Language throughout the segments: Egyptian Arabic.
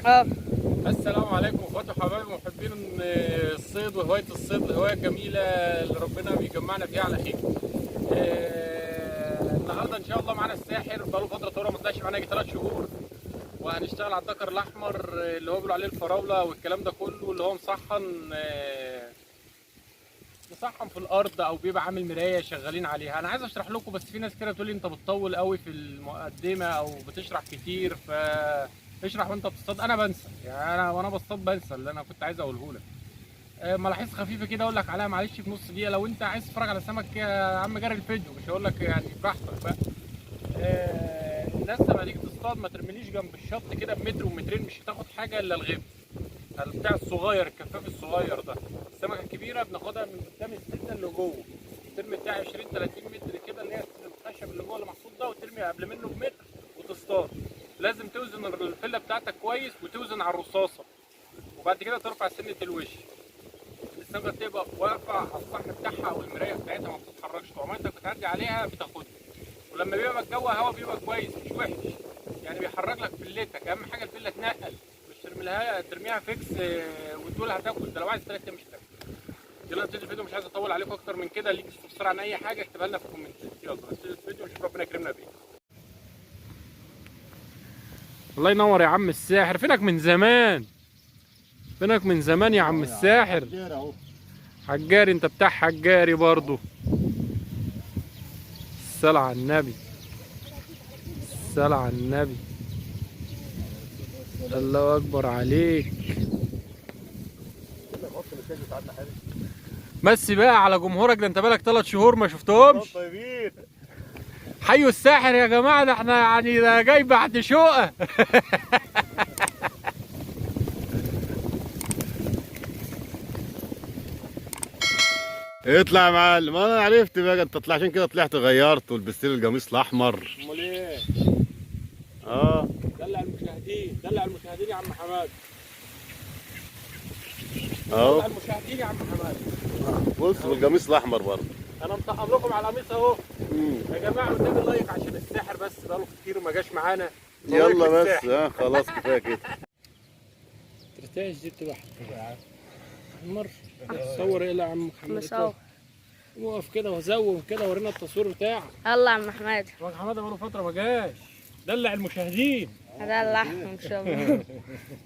اه. السلام عليكم اخواتي وحبايبي محبين الصيد وهوايه الصيد، الهواية الجميلة اللي ربنا بيجمعنا فيها على خير. النهارده ان شاء الله معانا الساحر، بقاله فترة طويلة ما طلعش معانا، يجي 3 شهور، وهنشتغل على الدكر الاحمر اللي هو بيقولوا عليه الفراوله والكلام ده كله، اللي هو مصحن مصحن في الارض او بيبقى عامل مراية شغالين عليها. انا عايز اشرح لكم، بس في ناس كده بتقول لي انت بتطول قوي في المقدمة او بتشرح كتير، ف اشرح وانت بتصطاد. انا بنسى، يعني انا وانا بصطاد بنسى اللي انا كنت عايز اقوله لك. ملاحظ خفيفة كده اقول لك عليها، معلش في نص دقيقة. لو انت عايز تتفرج على سمك يا عم جري الفيديو، مش هقول لك يعني براحتك بقى. الناس لما تيجي تصطاد ما ترميليش جنب الشط كده بمتر ومترين، مش هتاخد حاجة الا الغيب بتاع الصغير، الكفاف الصغير ده. السمكة الكبيرة بناخدها من قدام السنة اللي جوه، ترمي بتاع 20 30 متر كده، اللي هي الخشب اللي جوه اللي محطوط ده، وترمي قبل منه بمتر وتصطاد. لازم توزن الفلة بتاعتك كويس وتوزن على الرصاصة، وبعد كده ترفع سنة الوش. السمكة بتبقى واقفة على الصحن بتاعها او المراية بتاعتها، ما بتتحركش. طول ما انت بتعدي عليها بتاخدها. ولما بيبقى الجو هوا بيبقى كويس مش وحش، يعني بيحرك لك فلتك. اهم حاجة الفلة تنقل، مش ترميها ترميها fix وتقول هتاكل. ده لو عايز 3 ايام مش هتاكل. يلا نبتدي الفيديو، مش عايز اطول عليكم اكتر من كده. ليك استفسار عن اي حاجة اكتبها لنا في الكومنتات. يلا نبتدي الفيديو ونشوف ربنا يكرمنا بيه. الله ينور يا عم الساحر، فينك من زمان؟ فينك من زمان يا عم الساحر؟ حجاري، انت بتاع حجاري برضو. الصلاة على النبي، الصلاة على النبي، الله اكبر عليك. بس بقى على جمهورك ده، انت بالك 3 شهور ما شفتهمش. طيبين. حيوا الساحر يا جماعة، ده احنا يعني ده جاي بعد شقه. اطلع يا معلم. انا عرفت بقى انت طلع، عشان كده طلعت غيرت ولبست لي القميص الاحمر. امال ايه؟ اه دلع المشاهدين، دلع المشاهدين يا عم حماد، اهو دلع المشاهدين يا عم حماد. بص، والقميص الاحمر برضه. انا مطقم لكم على القميص اهو يا جماعة. قدام ال like عشان الساحر بس بقاله كتير ما جاش معانا. يلا بس، خلاص كفاية كده. ترتاح دي بتبقى حمر. صور ايه يا عم محمد؟ مصور. وقف كده وزوم كده، ورينا التصوير بتاعك. يلا يا عم حماد. الواد حمادة بقاله فترة ما جاش. دلع المشاهدين. هدلعهم ان شاء الله.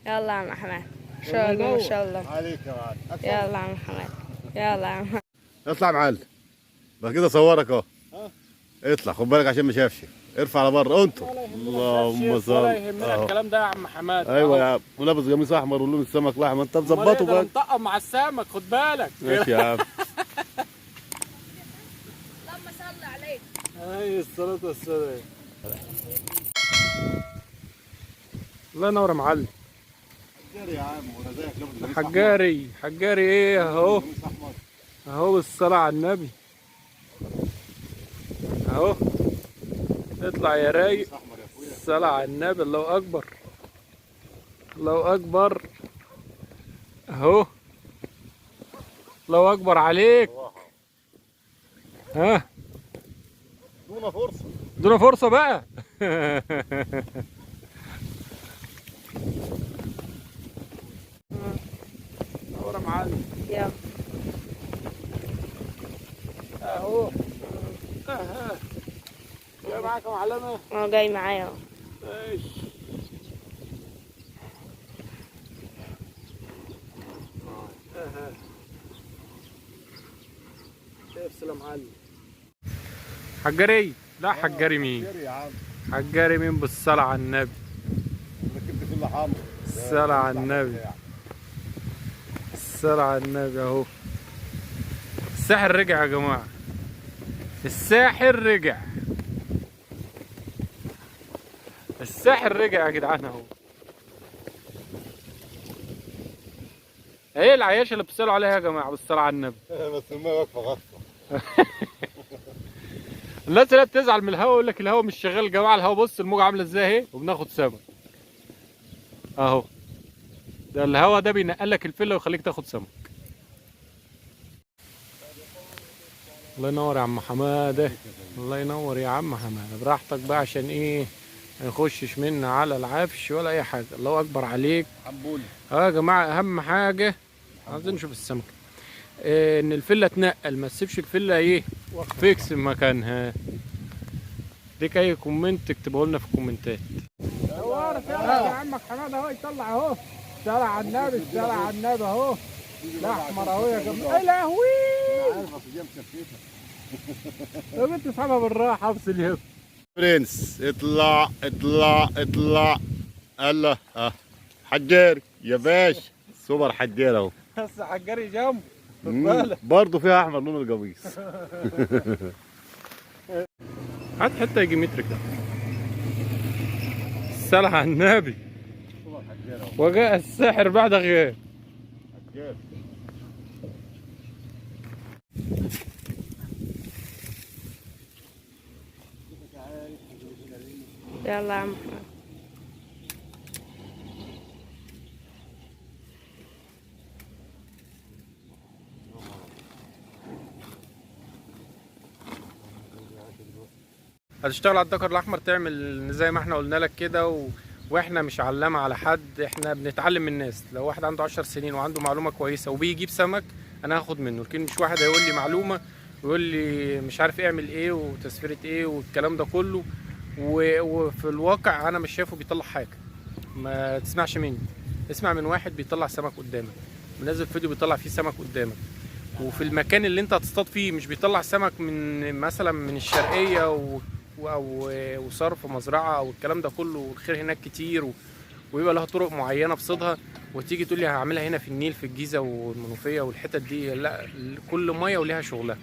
يلا يا عم حماد، ان شاء الله ان شاء الله. عليك يا معلم. يلا يا عم حماد، يلا يا عم حماد. اطلع يا معلم بس كده، صورك اهو. اطلع، خد بالك عشان ما شافش. ارفع على بره انتوا. اللهم صل. ولا يهمنا أهو. الكلام ده يا عم حماد. ايوه يا عم، ولابس قميص احمر ولون السمك الاحمر، انت مظبطه بقى، بقى. مطقم مع السمك، خد بالك. ماشي يا عم. اللهم صل عليك. عليه الصلاة والسلام. الله ينور يا معلم. حجاري يا عم، وانا زيك لابس قميص حجاري، حجاري ايه اهو، اهو بالصلاة على النبي اهو. اطلع يا رايق، الصلاة على النبي، الله اكبر، الله اكبر اهو، الله اكبر عليك. ها دون فرصة، ادونا فرصة بقى. نور يا معلم. يلا. اهو اها، جاي معاك يا معلمة. هو جاي معايا اهو. ماشي. اها، افصل يا معلم. حجري؟ لا حجري مين؟ حجاري يا عم. حجري مين؟ بالصلاة على النبي. ركبت كل حمر. الصلاة على النبي، الصلاة على النبي اهو. الساحر رجع يا جماعة، الساحر رجع، الساحر رجع يا جدعان اهو. ايه العياشة اللي بتسألوا عليها يا جماعة؟ بالصلاة على النبي. بس المية واقفة غطسة. الناس اللي بتزعل من الهوا يقول لك الهوا مش شغال. يا جماعة الهوا بص الموجة عاملة ازاي اهي، وبناخد سمك اهو. ده الهوا ده بينقل لك الفلة ويخليك تاخد سمك. الله ينور يا عم حمادة، الله ينور يا عم حمادة. براحتك بقى عشان ايه ما يخشش منا على العفش ولا اي حاجة. الله اكبر عليك. حنبولي. اه يا جماعة، اهم حاجة عايزين نشوف السمكة، ان الفلة تنقل، ما تسيبش الفلة ايه fix مكانها. ليك اي comment اكتبه لنا في الكومنتات. يا عمك حمادة اهو يطلع اهو، الصلاة على النبي، الصلاة على النبي اهو، الاحمر اهو يا جماعة. يا لهوي، عارف اصل دي مشفيتها. طب انت اسحبها بالراحة، افصل يا برنس، اطلع اطلع اطلع. الله، حجاري يا باشا، سوبر حجاري اهو. بس حجاري جنبه. برضه فيها احمر لون القميص. هات حتة يجي متر كده. الصلاة على النبي. وجاء الساحر بعد غياب. يلا يا عم احمد. هتشتغل على الدكر الاحمر، تعمل زي ما احنا قلنا لك كده، واحنا مش علامة على حد، احنا بنتعلم من الناس. لو واحد عنده 10 سنين وعنده معلومة كويسة وبيجيب سمك انا هاخد منه، لكن مش واحد هيقول لي معلومة ويقول لي مش عارف اعمل ايه وتسفيرة ايه والكلام ده كله، وفي الواقع انا مش شايفه بيطلع حاجة. ما تسمعش مني، اسمع من واحد بيطلع سمك قدامك، منزل فيديو بيطلع فيه سمك قدامك، وفي المكان اللي انت هتصطاد فيه، مش بيطلع سمك من مثلا من الشرقية او وصرف مزرعة او الكلام ده كله، والخير هناك كتير، ويبقى لها طرق معينة في صيدها، وتيجي تقول لي هعملها هنا في النيل في الجيزة والمنوفيه والحتت دي. لا، كل مية وليها شغلها.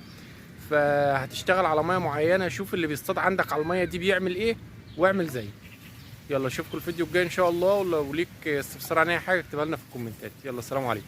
فهتشتغل على مية معينة، شوف اللي بيصطاد عندك على المية دي بيعمل ايه واعمل زيه. يلا اشوفكم الفيديو الجاي ان شاء الله، ولو ليك استفسار عن اي حاجة اكتبها لنا في الكومنتات. يلا سلام عليكم.